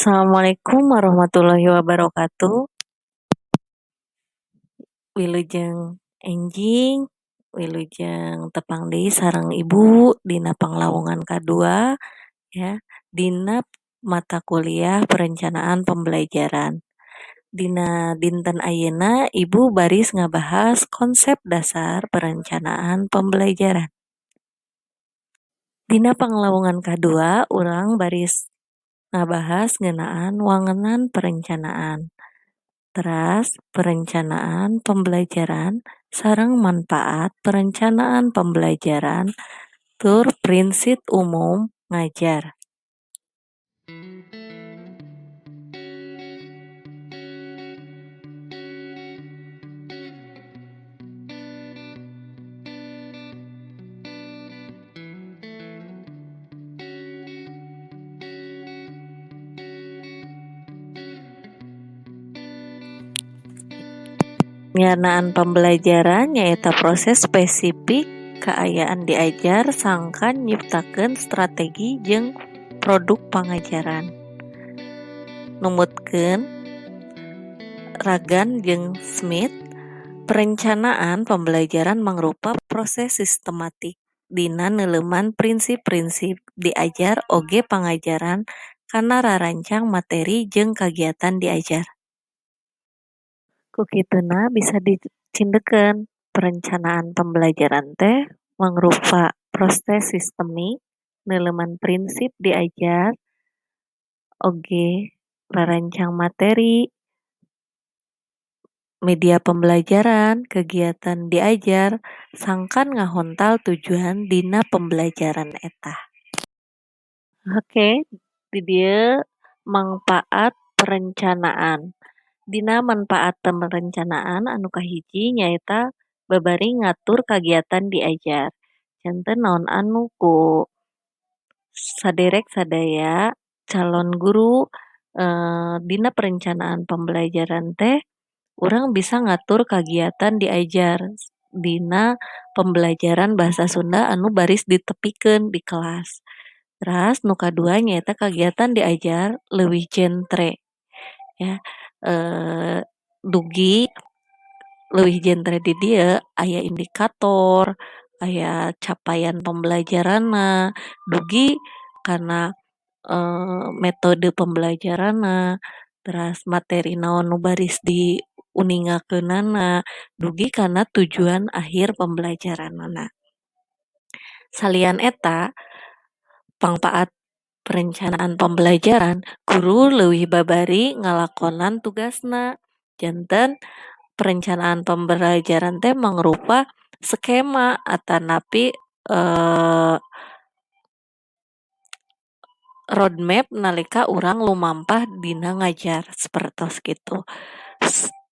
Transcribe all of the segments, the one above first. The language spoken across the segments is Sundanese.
Assalamualaikum warahmatullahi wabarakatuh. Wilujeng enjing, wilujeng tepang deui sareng Ibu dina panglawungan kadua ya, dina mata kuliah Perencanaan Pembelajaran. Dina dinten ayeuna Ibu baris ngabahas konsep dasar perencanaan pembelajaran. Dina panglawungan kadua urang baris ngabahas ngeunaan wangenan perencanaan. Teras perencanaan pembelajaran sareng manfaat perencanaan pembelajaran tur prinsip umum ngajar. Ngeunaan pembelajaran nyaeta proses spesifik kaayaan diajar sangkan nyiptakeun strategi jeung produk pangajaran. Numutkeun Ragan jeung Smith, perencanaan pembelajaran mangrupa proses sistematik dina neuleuman prinsip-prinsip diajar oge pangajaran kana rarancang materi jeung kagiatan diajar. Ku kituna bisa dicindekeun perencanaan pembelajaran teh mangrupa proses sistemik neuleuman prinsip diajar oge rarancang materi, media pembelajaran, kegiatan diajar sangkan ngahontal tujuan dina pembelajaran eta. Oke, di dieu mangpaat perencanaan. Dina manfaat perencanaan anu kahiji nyaeta babari ngatur kagiatan diajar. Janten naon anu ku saderek sadaya calon guru dina perencanaan pembelajaran teh urang bisa ngatur kagiatan diajar dina pembelajaran bahasa Sunda anu baris ditepikeun di kelas. Teras nu kadua nyaeta kagiatan diajar leuwih jentre ya, dugi leuwih jentre di dieu aya indikator, aya capaian pembelajaranna, dugi kana metode pembelajaranna, teras materi naon nu baris diuningakeunana, dugi kana tujuan akhir pembelajaranana. Salian eta, pangpaat perencanaan pembelajaran guru leuwih babari ngalakonan tugasna. Janten perencanaan pembelajaran teh mangrupa skema atanapi roadmap nalika urang lumampah dina ngajar sapertos kitu.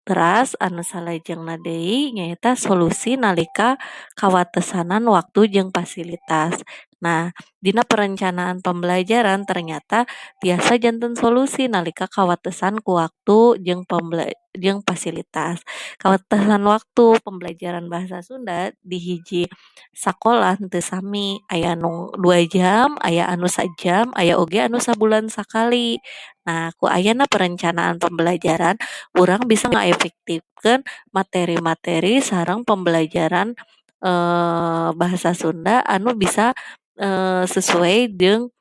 Teras anu salajengna deui nyaeta solusi nalika kawatesanan waktu jeung fasilitas. Nah, dina perencanaan pembelajaran ternyata tiasa janten solusi nalika kawatesan ku waktu jeung fasilitas. Kawatesan waktu pembelajaran bahasa Sunda di hiji sakolah henteu sami, aya nu 2 jam, aya anu sajam, aya oge anu sabulan sakali. Nah, ku ayana perencanaan pembelajaran urang bisa ngaefektifkeun materi-materi sareng pembelajaran bahasa Sunda anu bisa sesuai jeung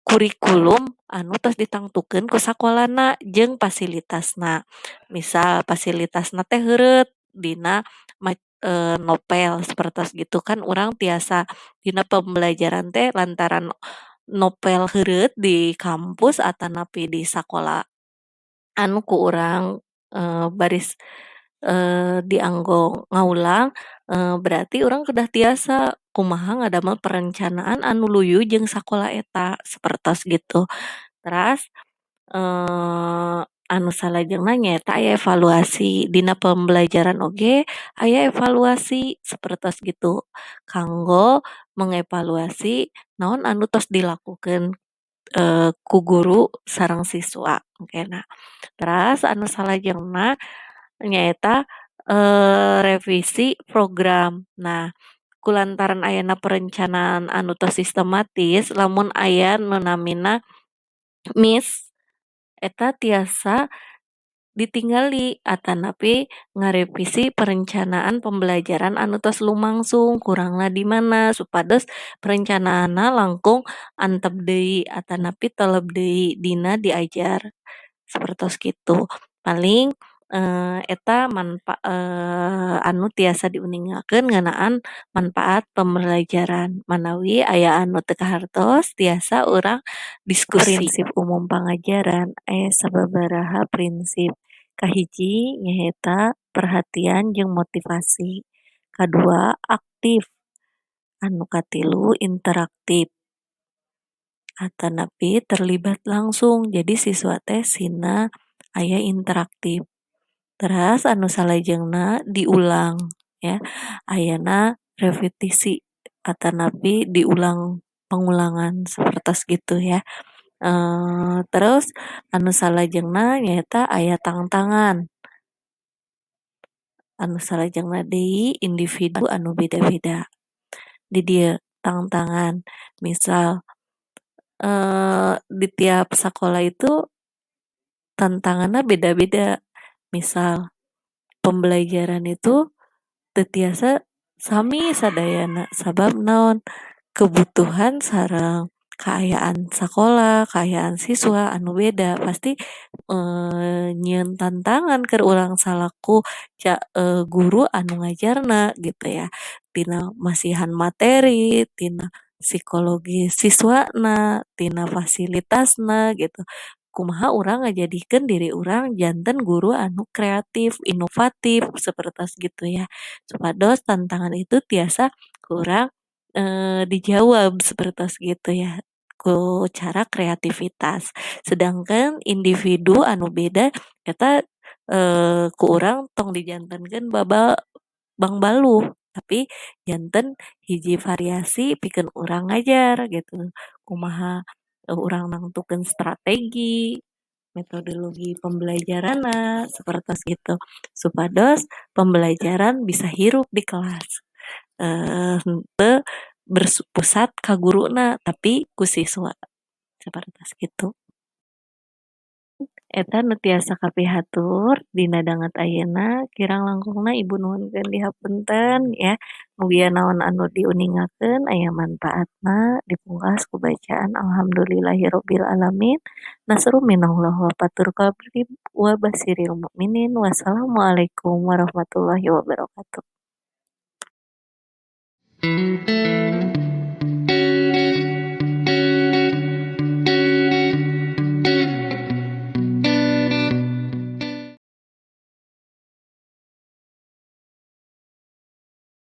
kurikulum anu tos ditangtukeun ku sakolana jeung fasilitasna. Misal fasilitasna teh heureut dina novel sapertos gitu kan urang tiasa dina pembelajaran teh lantaran novel heureut di kampus atanapi di sakola anu ku urang baris dianggo ngawulang, berarti urang kedah tiasa kumaha ngadamel perencanaan anu luyu jeung sakola eta sapertos gitu. Teras anu salajengna nyaeta aya evaluasi, dina pembelajaran oge aya evaluasi sapertos gitu kanggo mengevaluasi naon anu tos dilakukeun ku guru sareng siswa engkena. Teras anu salajengna nyaeta revisi program. Nah, kulantaran ayana perencanaan anu tos sistematis lamun aya nu namina miss Eta tiasa ditinggali atanapi ngarevisi perencanaan pembelajaran anu tos lumangsung kurangna di mana supados perencanaanna langkung antep deui atanapi teleb deui dina diajar sapertos kitu. Paling eta anu tiasa diuningakeun ngeunaan manfaat pembelajaran. Manawi aya anu teu kahartos tiasa urang diskusi. Prinsip umum pangajaran aya sababaraha prinsip. Kahiji nyaeta perhatian jeung motivasi, kadua aktif, anu katilu interaktif atanapi terlibat langsung jadi siswa teh sina aya interaktif. Teras anu salajengna diulang ya ayana repetisi atanapi diulang pengulangan sapertos kitu ya. Terus anu salajengna nyaeta aya tangtangan. Anu salajengna deui individu anu beda-beda. Di dieu tangtangan misal di tiap sakola itu tantanganna beda-beda. Misal pembelajaran itu teu tiasa sami sadayana sabab naon kebutuhan sareng kaayaan sakola, kaayaan siswa anu beda pasti nyieun tantangan keur urang salaku guru anu ngajarna gitu ya. Tina masihan materi, tina psikologi siswana, tina fasilitasna gitu. Kumaha urang ngajadikeun diri urang janten guru anu kreatif, inovatif sapertos gitu ya. Supados tantangan itu tiasa ku urang dijawab sapertos gitu ya ku cara kreativitas. Sedangkan individu anu beda eta ku urang tong dijantenkeun bangbaluh tapi janten hiji variasi pikeun urang ngajar gitu. Kumaha urang nangtukeun strategi, metodologi pembelajaranna sapertos gitu supados pembelajaran bisa hirup di kelas. Henteu berpusat ka guruna tapi ku siswa sapertos kitu. Eta nu tiasa kapihatur dina danget ayeuna kirang langkungna ibu nuhunkeun dihapunten ya. Mugia naon anu diuningakeun aya manfaatna dipungkas ku bacaan alhamdulillahirabbil alamin nasrum minallah wa fathur qarib wa basyiril mukminin. Wassalamualaikum warahmatullahi wabarakatuh.